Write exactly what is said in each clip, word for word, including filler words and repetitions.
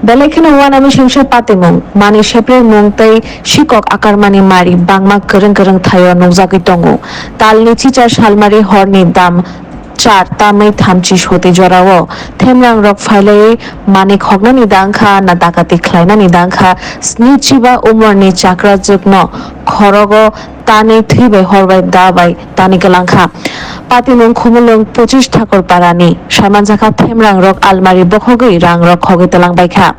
Belai kheno uanamisingsa patimung, manwi sepremung tei sikok akarmani mari bangma kwrwng kwrwng thaio nukjagwi tongo. Talni chicha salmari horni dam char tamwi thamchi soti jorao themrangrok phailaiwi manik hoknani dangkha na dakati khlainani dangkha sni chiba umorni chakrajwkno khorogo tanwi thwi bai hor bai da bai tani kwlangkha. Patimung Khumulwng pochis Thakurparani saimanjakha themrangrok almari bokhogwi rangrok khogwi twlangbaikha.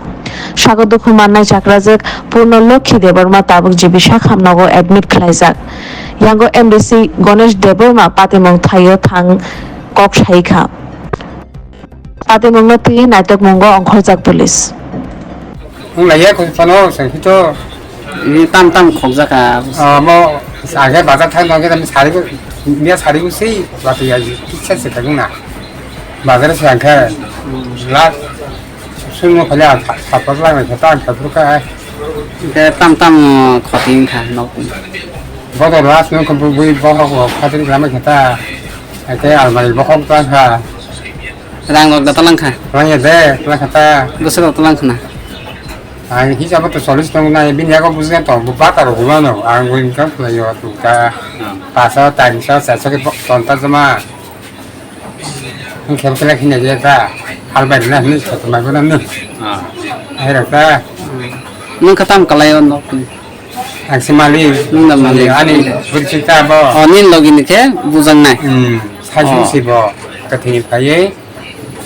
Sago dukhu mannai chakrajwk Purno Lokhi Debbarma tabuk G B Sakham nogo admit khlaijak. Yango M D C Ganesh Debbarma patimung thaio thang kok saikha. Patimungno twi naitokmungo ongkhorjak police. Wng laiya koi phano se hito. Ini tam tam khokjaka. Amo age bazar thang nang khe sari, dia sari usi batu ya kisa se thang na. Bazar se angkhe la sung no khale ang sapar la nang khe ta ang thapur ka. Ke tam tam khoti kha nok. Bodo las no khum bui bohok khati la nang khe ta. Ke almari bohok ta kha. Rang rok da talang kha. Rang ya de, talang kha ta. Bwswk rok talang khna. Ang hisab to solis tong na, bini yago bujga to, bu bata rok gumano, ang bu income khlai yo tu ka. Hmm. Paso, tainso, charso ke tonta joma. Ang khel khela khina je ta, hal bai na ni sa ma guna ni. Ah. Hai rok ta. Nung khatam kalai on. Ang si mali. Nung da mali. Ani burchi ta bo. Oh, nin logi ni khe bujang nai. Hmm. Sai Oh. Si bo. Kathini phai.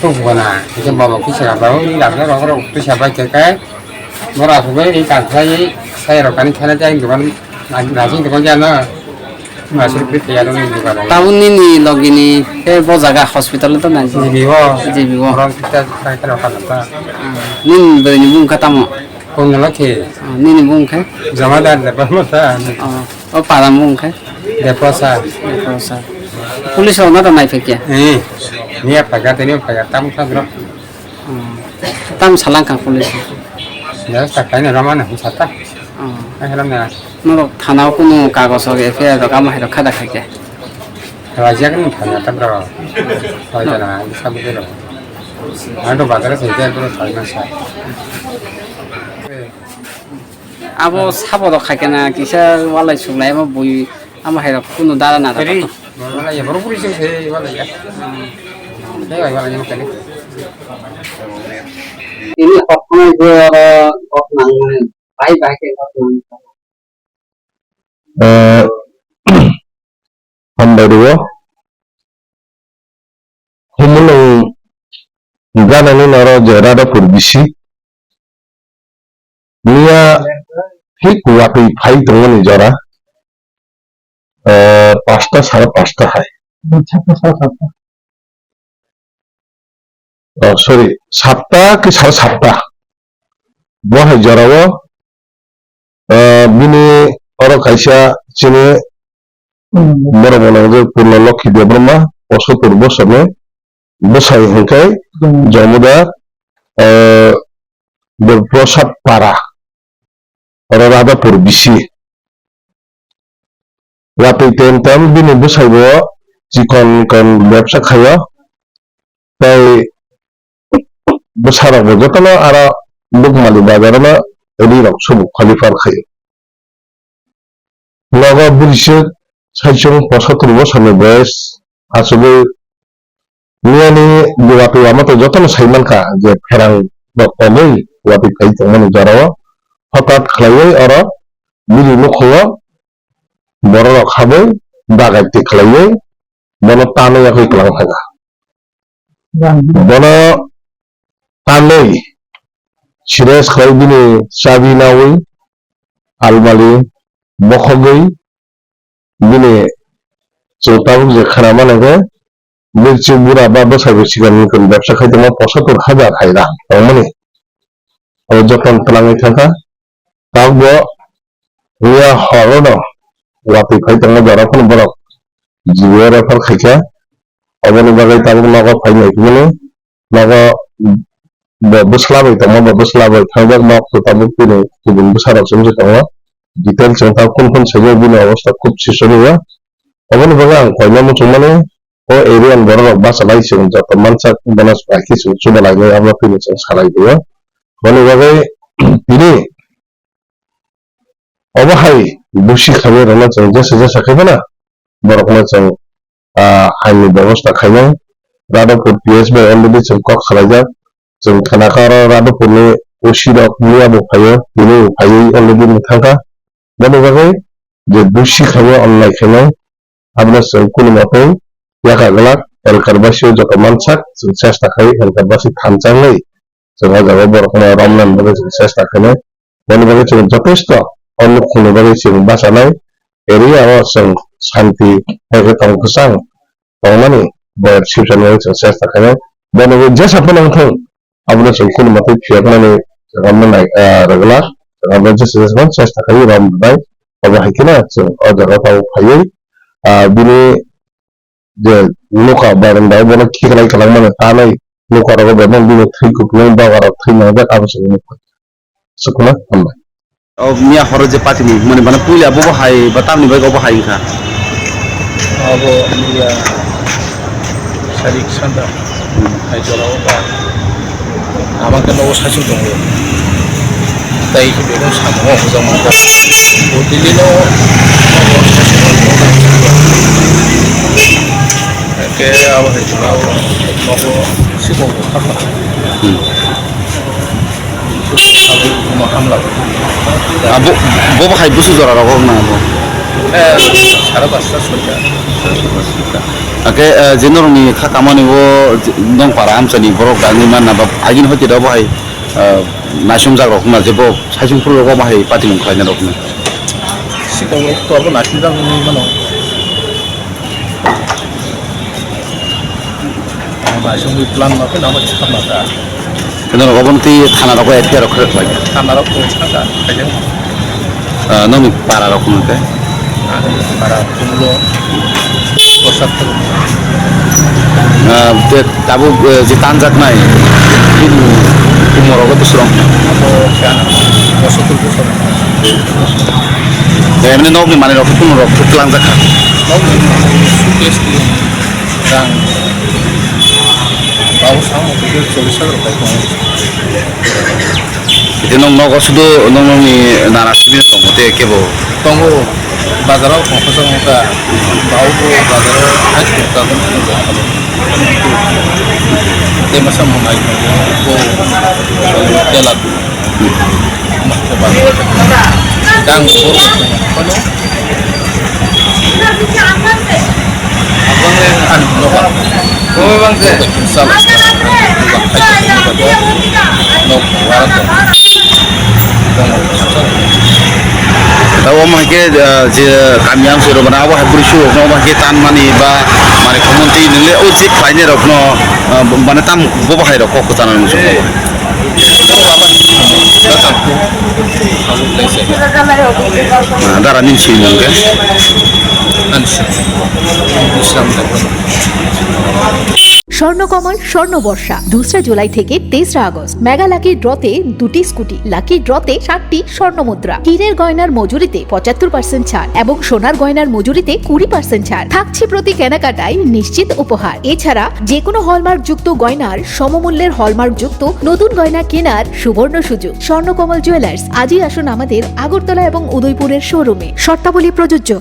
Tuk bona, ike baba kisa ba, ui, rang rok rok, kisa bai khe kai. Bora sugai, ui, kan sai, sai rok kani thana jai, dukan, na, najing dukan jana. Masuk bit ya, dong, dukan. Tabuk nini logini, ke bo jaga hospital to na? G B O. G B O. Orang kita, kai, kai, kai, kai. Nini bwrwini bung kha tamo? Kung nalo khe. Ah, nini bung khe? Jamadar, Debbarma sa. Ah. O para mung khe? Deprosa. Deprosa. Police rok no nai phekya? Eh, niya phaga, tini phaga, tam kha bro. Hmm. Tam salang kha police. Ya, sa kaina ramana, sa ta. Hmm. Ai haram na. Norok thana o kunu kagos rok, F I R rok, amo hai rok khada khaikya? Rajya kan thana ta bro. Oi ta na, sa bujai rok. Ano bazar sa ite bro, thana sa. Abo sabo rok khaikena kisa walai suklai amo bui amo hai rok kunu dara na Teri, rok. Wala ya, baru puri sing se, wala ya. Ini hotnai je oro hotnai, bai bai ke hotnai. Eh, hambai rwo. Humulwng ganani noro je Radhapur bisi. Miya thik watwi phai tongmani jora, eh, pasta sara pasta hai. Oh, sorry, satta ki sara satta. Bo hai jorao, eh, bini oro kaisa chini borok mwnang je Purno Lokhi Debbarma, posotur bosorni bwsai hwnkhe Jamudar, eh, Dev Prasad Para, oro Radhapur bisi. Watwi tem tem bini bwsai bo chikon kon bebsa khaio, tei bwsarokbo jotono aro Bukmali bazar-o no rirok subuk phalwi phar khaio. Nogo bwrwisuk saichung posotur bosorni boyes achugwi miyani duatwi lama tei jotono sai mankha je pherang rok tongwi watwi phai tongmani jorao hothat khlaiwi oro bini nukhungo bororok habwi dagaiti khlaiwi bono tanwi yakwi kwlang thangkha. Bono tanwi sires khlai bini chabi nawi almari bokhogwi bini chwng tabuk je khna mano khe bwrwi bura ba bwsai bo sikon mikon bebsa khai tongma poso tor hajar hai rang tongmani abo jotono twlangwi thangkha. Tabukbo Miya horo no watwi phai tongma jora phano borok G B O refer khaikha. Aboni bagwi tabuk nogo phai naikhe mani nogo bo bwsla bai tongma, bo bwsla bai thangjak nok to tabuk bini kubun bwsarok se wngwi tongo. Detail chwng tabuk kun kun saijak bini obostha khub sisonio. Aboni bagwi ang koina muchungmani o area ni borok rok bachalai chwng joto mansak bono bai khe chwng chubalai nai abo phini chwng salai dio. Boni bagwi tini obo hai busi khainai rokno chwng jesa jesa khe phano borokno chwng, ah, ain ni bebosta khainai. Radhapur P S bai already chwng kok salaijak. Chwng khnakha oro Radhapur ni O C rok miya bo phaio, tini bo phaiwi already mwthangkha. Boni bagwi je busi khainai, onnai khainai, abono chwng kunu motwi yaka glak, elkar basio joto mansak chwng chesta khai elkar basi thanchangwi chwng o jaga borokno romna bagwi chwng chesta khainai. Boni bagwi chwng jotesto o nukhungni bagwi chwng bachanai area o chwng santi hai khe tong kwchang tongmani boyar sipsani bagwi chwng chesta khainai. Boni bagwi jesa phano wngthung, abono chwng kunu motwi phiyoknani chwng romna nai, ah, rwgwlak, chwng abono jesa jesa phano chesta khaiwi rom rwnai. Obo hai kheno chwng o jaga o phaiwi, ah, bini je nuka baranda o bono khiklai kwlangmani tanwi nuka rogo bebak bini thwi kupulung doga rok thwi nangjak abo chwng nukha. Sukuna hambai. O miya horo je party ni mani bana puila bobo hai ba tamni bai obo hai wngkha. Abo miya sarik sanda hai jora o ba ama ke nogo saichung tongo. Tai ke bebak samung o hojak mangkha. O Delhi no ke abo hai jora o nogo sikong kha. Abo, bo bo hai busu jora rogo wngna abo. Eh, sara pasta soita. Ake, eh, je norokni kha kamani o je, nong para amchani borok dagni manna ba agin hoite da bo hai, eh, naisumjak rok wngna je bo saichung phuru rogo bo hai patimung khlaina rok wngna. Sikao to abo naisumjak wngwi mano. Ang naisingwi plan ma phino amo thikharna ta. Khe norok obono twi thana rok bai F I R rok khe khlai. Thana rok khe thangkha, khaijak. Ah, nokni para rok hwnwi khe? Ani para kumlo bwsak thang. Ah, je tabuk, eh, je tanjaknai bini umor rok bwswk rok? Abo khe ano posotul bosor. Emni nokni manwi rok kunu rok twlang jakha. Nokni suitcase ni rang. Babo samo khe chollish hajar bai tongo. Ite nong nogo sudu nong nongni nana simi tongo te kebo. Tongo bazar o tongkha jang ta. Babo bazar o hai tongo ta. Te masa mo nai tongo. Ko tela. Tabo omo hai khe, ah, je kami ang sero bana abo hai bwrwi suk rok no omo hai khe tan mani ba mani khumui twi nwngle o je khlainai rok no, ah, mane tam bo bahai rok kok kwchana nung suk. Ah, dara nini swi mung khe? Swarnakamal স্বর্ণবর্ষা, দোসরা জুলাই থেকে তেসরা August. Mega lucky ড্রতে দুটি scooty, lucky ড্রতে সাতটি স্বর্ণ মুদ্রা, হীরের গয়নার মজুরিতে পঁচাত্তর পার্সেন্ট ছাড় এবং সোনার গয়নার মজুরিতে কুড়ি পার্সেন্ট ছাড় থাকছে। প্রতি কেনাকাটায় নিশ্চিত উপহার। এছাড়া যে কোনো হলমার্কযুক্ত গয়নার সমমূল্যের হলমার্কযুক্ত নতুন গয়না কেনার সুবর্ণ সুযোগ। স্বর্ণকমল জুয়েলার্স, আজই আসুন আমাদের আগরতলা এবং উদয়পুরের শোরুমে। শর্তাবলী প্রযোজ্য।